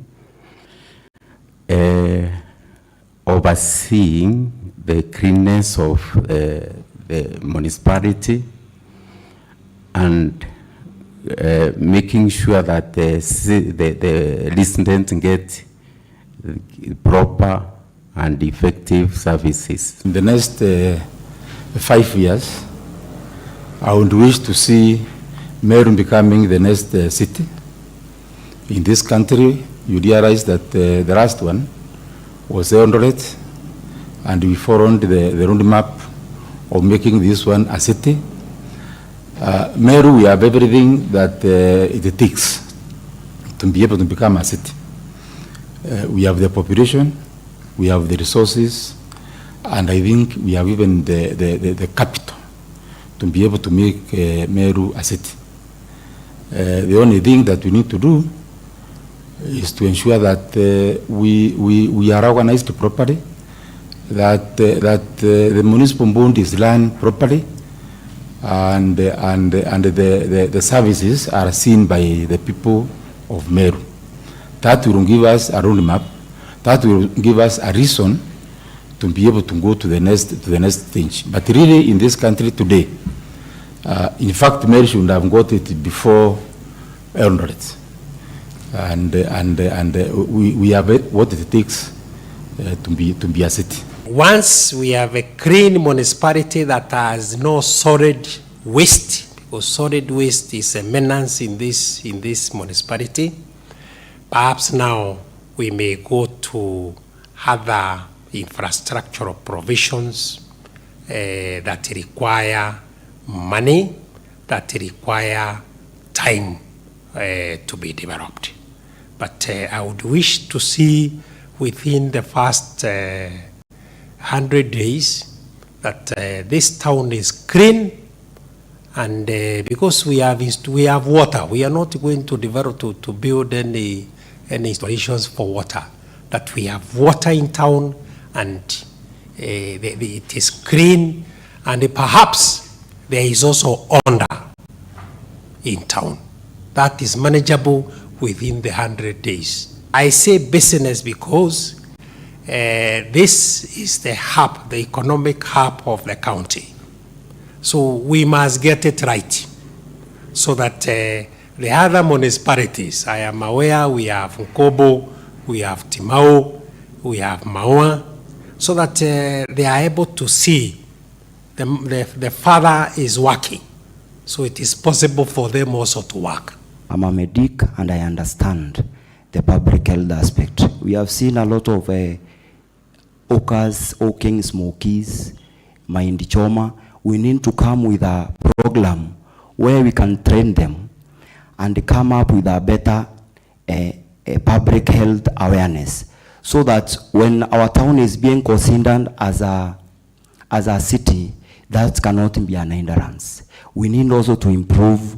Eh, overseeing the cleanness of, uh, the municipality and, uh, making sure that the ci-, the, the residents get proper and effective services. In the next, uh, five years, I would wish to see Meru becoming the next, uh, city in this country. You realize that, uh, the last one was Eldoret, and we followed the, the roadmap of making this one a city. Uh, Meru, we have everything that, uh, it takes to be able to become a city. Uh, we have the population, we have the resources, and I think we have even the, the, the, the capital to be able to make, uh, Meru a city. Uh, the only thing that we need to do is to ensure that, uh, we, we, we are organized properly, that, uh, that, uh, the municipal board is run properly, and, uh, and, uh, and the, the, the services are seen by the people of Meru. That will give us a roadmap, that will give us a reason to be able to go to the next, to the next stage. But really, in this country today, uh, in fact, Meru should have got it before Eldoret. And, and, and, uh, we, we have it, what it takes, uh, to be, to be a city. Once we have a clean municipality that has no solid waste, because solid waste is a menace in this, in this municipality, perhaps now we may go to other infrastructural provisions, eh, that require money, that require time, eh, to be developed. But, eh, I would wish to see within the first, eh, hundred days that, eh, this town is clean, and, eh, because we have inst-, we have water, we are not going to develop to, to build any, any installations for water, that we have water in town, and, eh, the, the, it is clean, and perhaps there is also order in town that is manageable within the hundred days. I say business because, eh, this is the hub, the economic hub of the county. So we must get it right so that, eh, the other municipalities, I am aware we have Nkobo, we have Timau, we have Maua, so that, eh, they are able to see the, the, the father is working. So it is possible for them also to work. I'm a medic and I understand the public health aspect. We have seen a lot of, eh, hawkers, hawking smokies, mahindi choma. We need to come with a program where we can train them and come up with a better, eh, eh, public health awareness, so that when our town is being considered as a, as a city, that cannot be an hindrance. We need also to improve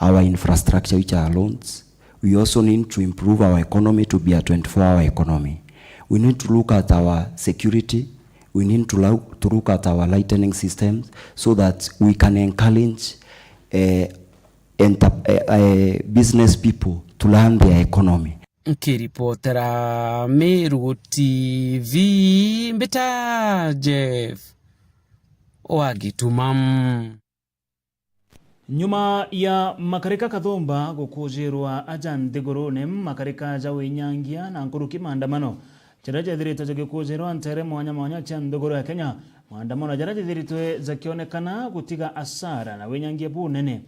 our infrastructure, which are roads. We also need to improve our economy to be a twenty-four hour economy. We need to look at our security. We need to lou-, to look at our lightening systems so that we can encourage, eh, enter-, eh, eh, business people to learn their economy. Nkiripotera Meru T V, mbita Jeff wa Gituma. Nyuma ya makarika kathumba gukujirwa aja nthigurune, makarika ja winyangia na nkuruki maandamano jaria jethiritwe jagikujirwa ntere mwanya mwanya cia nthiguru ya Kenya, maandamano jaria jethiritwe jakionekana gutiga asara na winyangia bunene.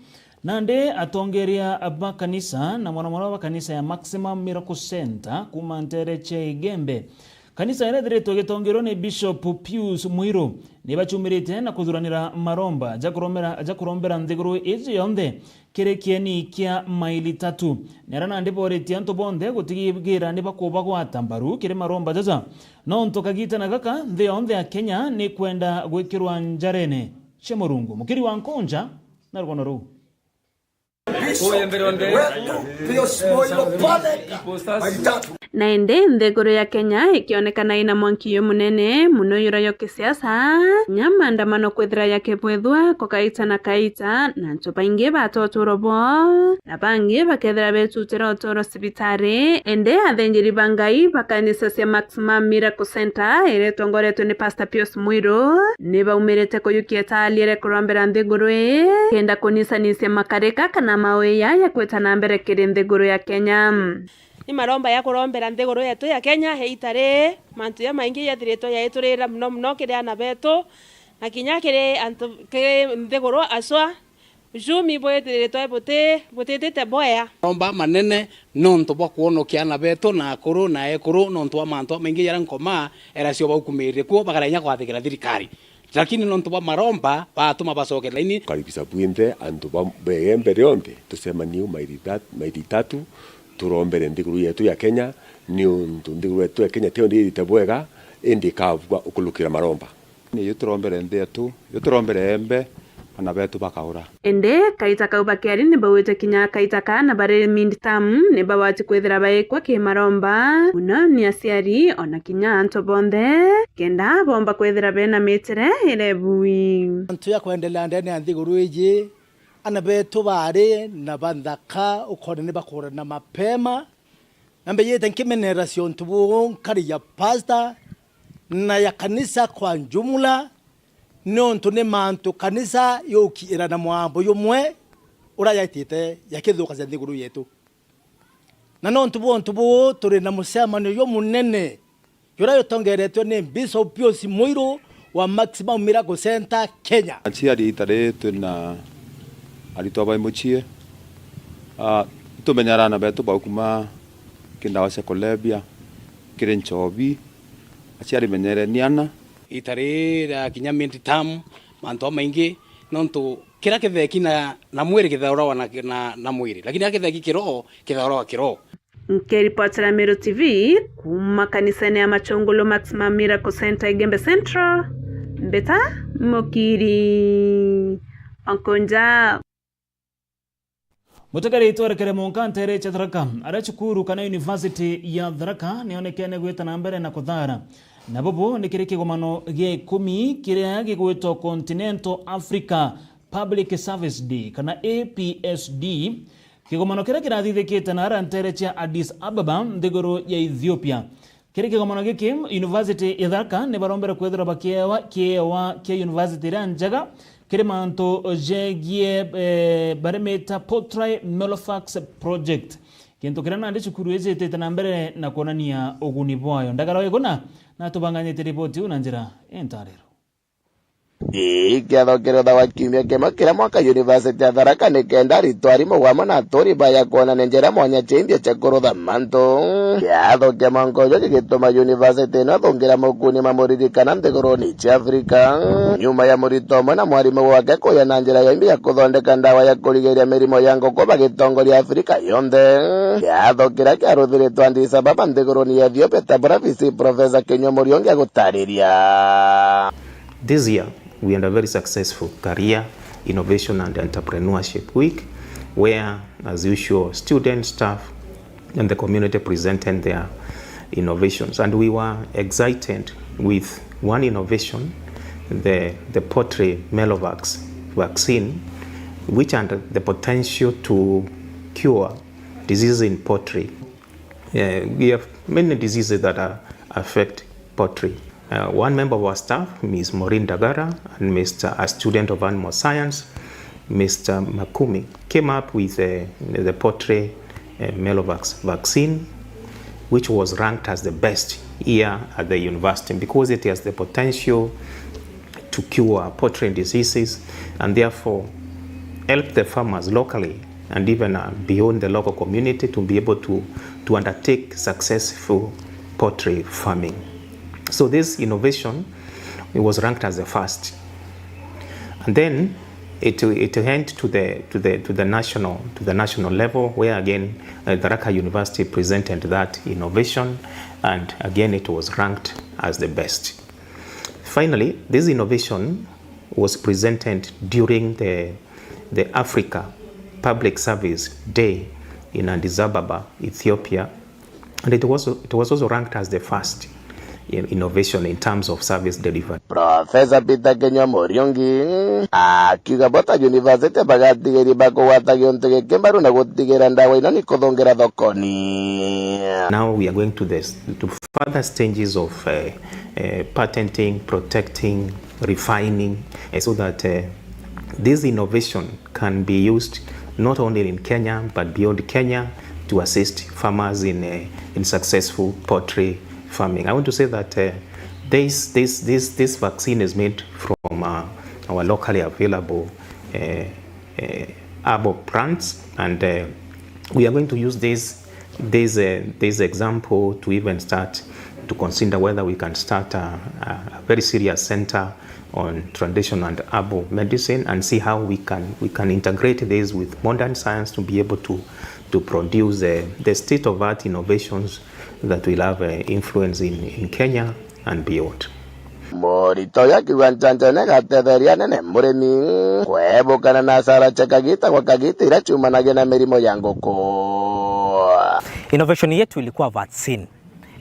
Nandi atongeria ba kanisa na mwanamwana ba kanisa ya Maximum Miracle Center kuuma ntere cia Igembe, kanisa iria ithiritwe igitongerwa ni Bishop Pius Mwiru, ni bachumirite na kuthuranira maromba ja kurombera, ja kurombera nthiguru iji yonthe kiri kieni kia maili tatu. Ni aria nandi boritie antu bonthe gutigira ni bakubagwata mbaru kiri maromba jaja, nontu kagitana gaka nthi yonthe ya Kenya ni kwenda gwikirwa njarene cia Murungu. Mukiri wa Nkunja na rugono ruu. Bishop wetu Pius Mwiru Patheka, maili tatu. Na indi nthiguru ya Kenya ikionekana ina mwanki jumunene muno juria jwa kisiasa, kinya maandamano kwithira jakibwithua ko kaita na kaita, na antu baingi bata uturo bwao, na bangi bakethira betutira uturo cibitari. Indi athinjiri ba Ngai ba kanisa cia Maximum Miracle Center iria itongoretwe ni Pastor Pius Mwiru, ni baumirite kuyukia taali iria ikurombera nthiguru ii, kenda kunisanisia makarika kana mawia ya kwita na mbere kiri nthiguru ya Kenya. Ni maromba ya kurombera nthiguru yetu ya Kenya. He ita riri, mantu jamaingi jethiritwe jaiturira muno muno kiri ana betu, na kinya kiri antu, kiri nthiguru aswa. Uchumi bwithiritwe buti-, butitite bwea. Maromba manene nontu bwa kwonokia ana betu na akuru na ekuru nontu bwa mantu jamaingi jaria Nkoma eracio baukumirire kuo, bakarega inya kwathikira thirikari. Lakini nontu bwa maromba, batuma bacoke laini. Karibisa bwinthe antu ba, ba Igembe rionthe, tucemanie u maili that-, maili tatu, turombere nthiguru yetu ya Kenya, niuntu nthiguru yetu ya Kenya tiyo ndithite bwega, indi ikabua ukulukira maromba. Niyo turombere nthi yetu, yo turombere Igembe, ana betu bakaura. Indi kaita kau bakiari ni bauite kinya kaita kaa na bari mid term ni babati kwithira baikwa ki maromba, muno ni aciari ona kinya antu bonthe, kenda bomba kwithira bena mitire iria ibui. Antu ya kwendelea ndene ya nthiguru iji, ana betu bari na banthaka ukona ni bakurana mapema, na mbijite nkimenerera ciontu buu nkari ya pastor na ya kanisa kwa njumula, niuntu ni mantu kanisa yukiira na mwambo jumwe uria jaitite jakithukacia nthiguru yetu. Na niuntu bwa untu buu, turi na mucemanio jumunene juria jutongeretwe ni Bishop Pius Mwiru wa Maximum Miracle Center Kenya. Aciari, ita riri twina aritwa bai mucii. Ah, itumenyera ana betu baukuma ki ndawa cia kulevya, kiri nchobi. Aciari, menyereni ana. Ita riri ria kinya mid term, mantu jamaingi, nontu kiria kitheki na, na mwiri kithauragwa na, na, na mwiri, lakini kiria kitheki kiroho kithauragwa kiroho. Nkiripotera Meru T V kuuma kanisene ya Machungulu Maximum Miracle Center Igembe Central, mbita Mukiri Onkonja. Mutegereitwe werekere munka ntere cia Tharaka, aria cukuru kana university ya Tharaka nionekene gwita na mbere na kuthara. Na bubu ni kiri kigomano gia ikumi kiria gigwitwa Continental Africa Public Service Day kana A P S D, kigomano kiria kirathithikite na ara ntere cia Addis Ababa, nthiguru ya Ethiopia. Kiri kigomano giki, University ya Tharaka ni barombere kwithirwa bakiewa kiewa kia university iria njega kiri mantu jegie, eh, barimita Potrai Melofax Project, gintu kiria nandi cukuru iji itite na mbere na kwonania uguni bwayo. Ndagara Weguna natubanganite riboti iu na njira intariro. Ii kiatho kiruthawa kiumia kimwe kira mwaka University ya Tharaka nikenda aritwa, arimu wamwe na aturi baya kwonania njira mwanya cia imbi cia kurutha mantu. Kiatho kia mwanka uju gigituma university ino ithungira mukuni mamuririkana nthiguruni cia Afrika. Nyuma ya murito umwe na mwarimu wake kuya na njira ya imbi ya kuthondeka ndawa ya kurigiria mirimo ya nguku bagitongoria Afrika yonthe. Kiatho kiria kiaruthiritwe Addis Ababa nthiguruni ya Ethiopia ta buria V C Professor Kinyua Muriongi agutariria. This year, we had a very successful Career, Innovation and Entrepreneurship Week, where, as usual, students, staff, and the community presented their innovations. And we were excited with one innovation, the, the poultry Melovax vaccine, which had the potential to cure diseases in poultry. Uh, we have many diseases that are, affect poultry. Uh, one member of our staff, Miss Maureen Dagara, and Mister a student of animal science, Mister Makumi, came up with uh, the poultry uh, Melovax vaccine, which was ranked as the best here at the university because it has the potential to cure poultry diseases and therefore help the farmers locally and even uh, beyond the local community to be able to, to undertake successful poultry farming. So this innovation, it was ranked as the first. And then it, it went to the, to the, to the national, to the national level, where again, uh, Tharaka University presented that innovation, and again, it was ranked as the best. Finally, this innovation was presented during the, the Africa Public Service Day in Addis Ababa, Ethiopia, and it was, it was also ranked as the first in innovation in terms of service delivery. Professor Peter Kinyua Muriungi akiuga bo ta university bagatigiri bakugwata giuntu giki mbaru na gutigira ndawa ino ni kuthungira thokoni. Now we are going to this, to further stages of uh, uh, patenting, protecting, refining, uh, so that uh, this innovation can be used not only in Kenya but beyond Kenya to assist farmers in, uh, in successful poultry farming. I want to say that uh, this, this, this, this vaccine is made from uh, our locally available uh, uh, herbal plants, and uh, we are going to use this, this, uh, this example to even start to consider whether we can start a, a, a very serious center on traditional and herbal medicine and see how we can, we can integrate this with modern science to be able to, to produce uh, the state-of-art innovations that will have uh, influence in, in Kenya and beyond. Murito uyu akiuga njanjo ni igatetheria nene murimi kwebukana na asara cia kagita gwa kagita iria ciumanagia na mirimo ya nguku. Innovation yetu ilikuwa vaccine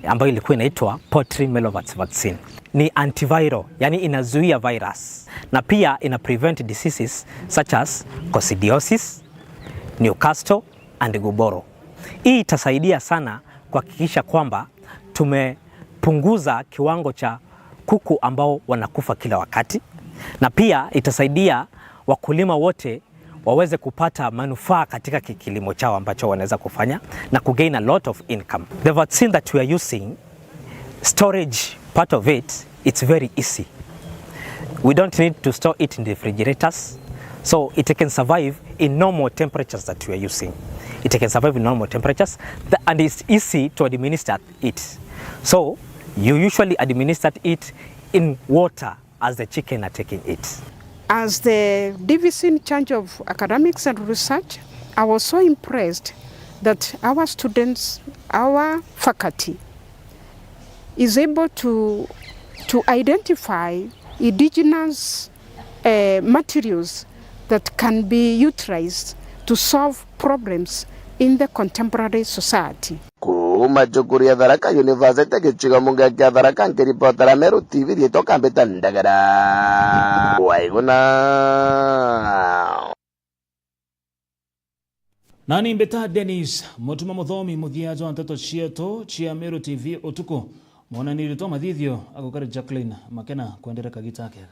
ambayo ilikuwa inaitwa Poultry Melovax vaccine. Ni antiviral, yani inazuia virus na pia ina prevent diseases such as coccidiosis, Newcastle and Gumboro. Hii itasaidia sana kuhakikisha kwamba tumepunguza kiwango cha kuku ambao wanakufa kila wakati, na pia itasaidia wakulima wote waweze kupata manufaa katika ki-, kilimo chao ambacho wanaweza kufanya na kugain a lot of income. The vaccine that we are using, storage part of it, it's very easy. We don't need to store it in refrigerators, so it can survive in normal temperatures that we are using. It can survive in normal temperatures, th-, and it's easy to administer it. So you usually administer it in water as the chicken are taking it. As the D V C in charge of academics and research, I was so impressed that our students, our faculty, is able to, to identify indigenous uh, materials that can be utilized to solve problems in the contemporary society. Kuuma cukuru ya Tharaka University, gicigo mbunge kia Tharaka, nkiripotera Meru T V, riitwa Kambita Ndagara. Waiguna. Nani mbita Dennis Mutuma Muthomi, muthia jwa nteto cietu cia Meru T V utuku. Mwonani ritwa mathithio agukari Jacqueline Makena, kwendere kagita kega.